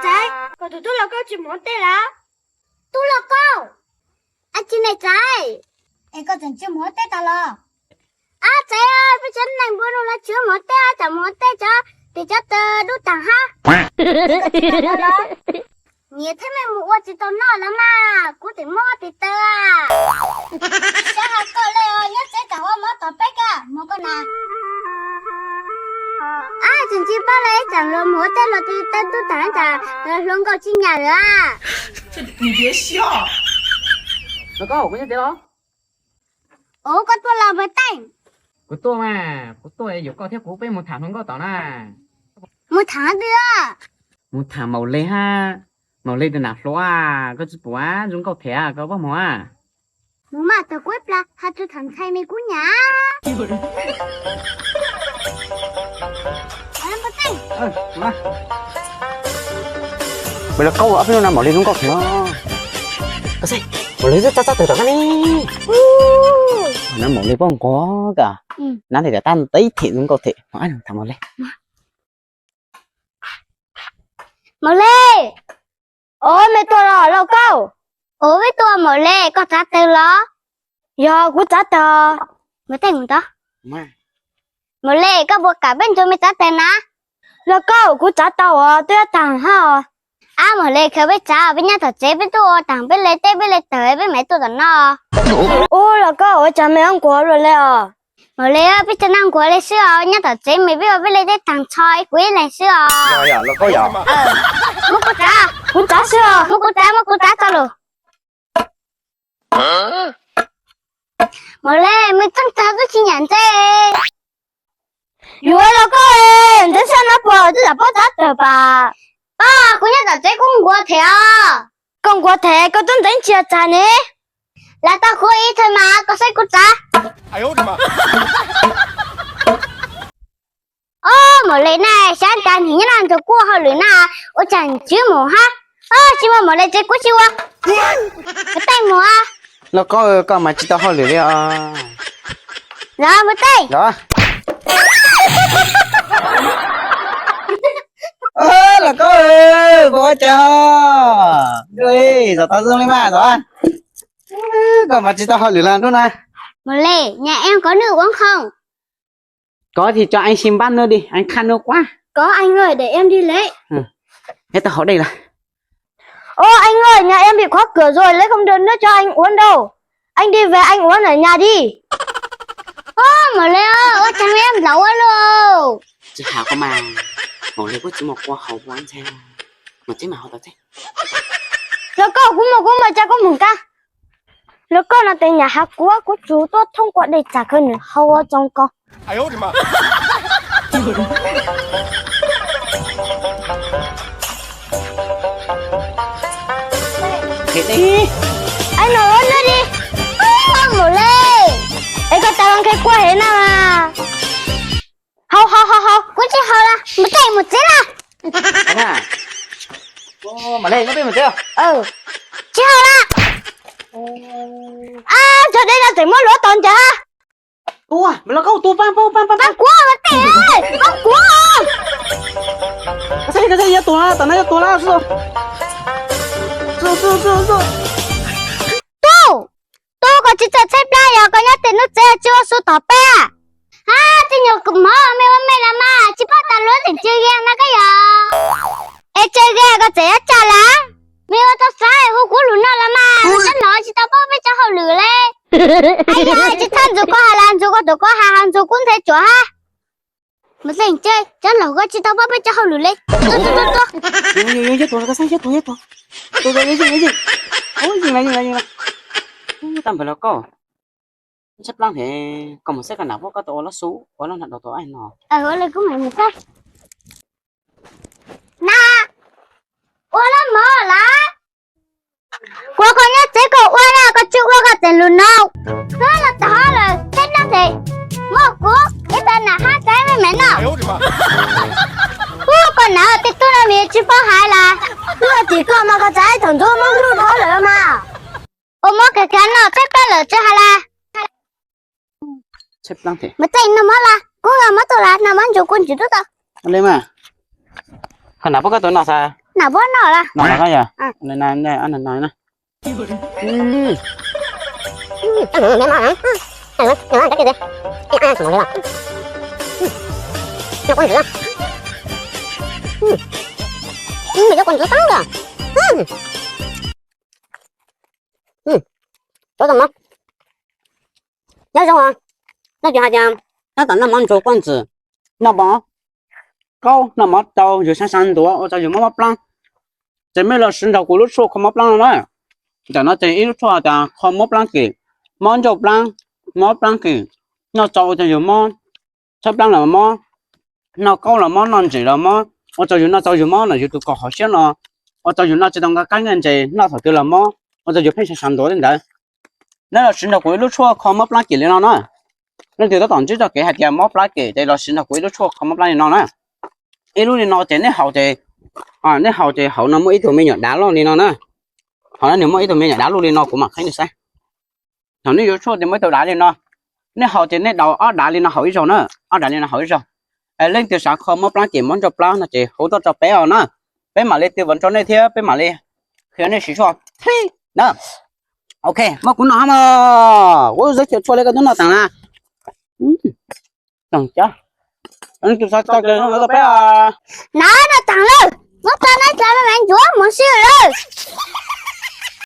Txawm kom tus tub hluas nkauj tsis mus ua teb lawm. Tub hluas nkauj, ab tsi ne txawm? Es koj tseem tsis mus ua teb tas los? Ab txawm, peb cov neeg nplua nuj no tsis mus ua teb, tsam mus ua teb cov, ces cov taws dub taag hab. Niam thiab mej mus ua tsis tau noj lawm mas kuv tseem muab ua tes taw. Sab has koj le os, nyob tsev tsam ua mov tom peb kag mus koj na. Ab tseem tsis paub le, tsam luag mus ua teb luag tes taw dub taag tsam hluas nkauj tsis nyiam lawm. Los koj, kuv nyob tsev los. Ua koj tuaj los Maiv Teej? Kuv tuaj mas, kuv tuaj yuam koj thiab kuv peb mus tham hluas nkauj tom na. Mus tham twg? Mus tham Maum Lis hab, Maum Lis tus nam hluas, koj tsis pum zoo nkauj thiab koj pab mus a. Mus mas tag kuv ib plag has tsis tham ntxhais me kuv nyam. Peb los koj ob peb hnub no Maum Lis zoo nkauj thiab. Maum Lis twb txab txab tawg tom koj ne. Nab Maum Lis poj nquag koj, nab li tab teb them zoo nkauj thiab. Tham Maum Lis. Maum Lis. Os, mej tuaj los lauj koj? Os, peb tuaj Maum Lis, koj txav tawg los? Yog kuv txav tawg. Maum Lis, koj puas kam peb nrug mej txav tawg na? Lauj koj, kuv txav tau os, twb yuav tag hab os. Ab Maum Lis, khaws peb txav, peb nyob tom tsev peb tuaj ua tag peb le teb peb le tawg peb mam tuaj tom no. Ub, lauj koj, ua cas mej yuav nquag luaj le os? Maum Lis, peb tseem nquag nquag le xwb os, nyob tom tsev mas peb ua peb le teb tag nrho ib kuv ib leeg xwb os. Muab kuv txav, kuv txav xwb os, muab kuv txav, muab kuv txav txog lawm. Maum Lis, mej txeeb tag koj tsis nyam ntxeeb. Yuav los koj, ntxeeb sab no puas twb lam paub txav tawg pas? Pab, kuv nyob tom tsev kuv nquag them os. Koj nquag them koj twb ntxeeb tsis txav ne. Lam tau kuv ib thaum mas koj saib kuv txav. Ob, Maum Lis na, xyov cas nws nyob no nrug kuv ua hauj lwm na, ua cas nws tsis mus hab. Tsis muaj Maum Lis tsev kuv tsis ua. Maiv Teej mus. Lauj koj, koj mas tsis tau hauj lwm li os. Los Maiv Teej. Los koj, puas ua cas? Zov tau zoo li mas zov. Koj mas tsis tau hauj lwm los nrug na. Maum Lis, nyas em có nước uống không? Có thì cho anh xin bát nước đi, anh khát nước quá. Có anh ơi, để em đi lấy. Hết tao hậu đây là. Ô, anh ơi, nhà em bị khóa cửa rồi, lấy không được nước cho anh uống đâu. Anh đi về anh uống ở nhà đi. Ub, Maum Lis, ua cas em laus ua luaj. Tsis has koj mas, Maum Lis kuj tsis muaj kua haus ua ntxhais, mus tsev mas haus tau tseeb. Los koj, kuv mus, kuv mus, cas koj mus kag. Los koj no tes nyam has kuv, kuv tsuas tuaj thoob kua dej tsam khaws nws hau ua tsoo ko. Ai no ua nab di. Maum Lis, es koj tas los nqhis kua hev na mas. Haus, haus, haus, haus, kuv tsis haus lawm, mus tsev, mus tsev lawm. Maum Lis, koj peb mus tsev. Tsis haus lawm. Ab, tsov dej no tseem muab luav tos ncaws. Tua, los koj tua, pab, pab, pab, pab. Pab kuv, Maum Lis, pab kuv. Koj saib, koj saib, yuav tuag, tom no yuav tuag lawm. Tub, tub, koj tsis txawj tshaib plab yog koj nyob tej hnub tsev tsis ua su tom peb. Hab, tij nyuag mov mej ua mej los mas tsis paub tas luag tseem tsw ga na koj yog. Es tsw ga koj tseem yuav tsa lawm. Mej ua tau xav hu kuv lus no los mas, cov no tsis tau paub peb cov hauj lwm le. Ai yog tsis txhob ntxuav koj has las ntxuav koj tus koj has ho ntxuav kuv nthe tsuav hab. Mus tseem tsev, cov laus koj tsis tau paub peb cov hauj lwm le. Tua, tua, tua, tua. Tag npawg los koj, tshaib plab heev, koj mus saib koj nam puab koj tau ua lub xub ua lub hnav daus tau no. Ua li kuv mam mus saib. Na, ua lub mov lawm. Kuv, koj nyob tsev koj ua na, koj tsis ua koj tseem lus no. Los tag lawm, tshaib plab heev, muab kuv ib tag nam hab txav mej mam noj. Ub, koj nam tej tub no nws tsis paub hais las. Twb tim koj mas koj txav thaum ntxuav muab nplua dhau lawm mas. Ua mov kawg kawg noj tshaib plab lawm tsis hais las. Mus tseem noj mov las, kuv noj mov tau las, noj mov ntsuag kuv ntsis tub tau. Li mas, koj nam puab koj tau noj xav. Nam puab noj lawm. Noj lawm yog? Nyob zoo, noj tsis hais tias nyob tom noj mov ntsuag quaj ntxwm, noj mov qaub noj mov rau yus sab sab ntuav ua rau yus mob mob plaab, ces mej los siv nrog kuv lub tshuaj kho mob plaab no na. Ntawm no ces ib lub tshuaj tias kho mob plaab kim, mob ncauj plaab, mob plaab kim, noj tau ua rau yus mob tshab plaab los mob, noj qaub los mob, noj ntsim los mob, ua rau yus noj tau yus mob no yus tus kaus hauv siab no, ua rau yus noj tsis tau nqaj qab nqaj ntses, noj thaum twg los mob, ua rau yus pheej sab sab ntuav li ntawd. Nej los siv nrog kuv ib lub tshuaj kho mob plaab kim li no na. Leej twg tab tom ntsib txoj kev hais tias mob plaab kim ces los siv nrog kuv ib lub tshuaj kho mob plaab li no na. Ib lub li no ces nej haus ces, nej haus ces hauv no muaj ib tug me nyuam dav loj li no na. Hauv no nws muaj ib tug me nyuam dav loj li no, kuv mam qhib nej saib. Thaum nej yuav tshuaj ces muaj ib tug dav li no. Nej haus ces nej daus ob dav li no haus ib zaug na, ob dav li no haus ib zaug. Leej twg xav kho mob plaab kim mob ncauj plaab no ces hu tuaj rau peb os na, peb mam li tư vấn rau nej thiab peb mam li qhia nej siv tshuaj thiab na. Ok, muab kuv noj hab mog, kuv giới thiệu tshuaj li koj twb noj taag na. Tsoom cov, leej twg xav tau ces noj tau peb os. Na, noj taag lawm, muab tso na, tso na, ntsuav mus sib lawm.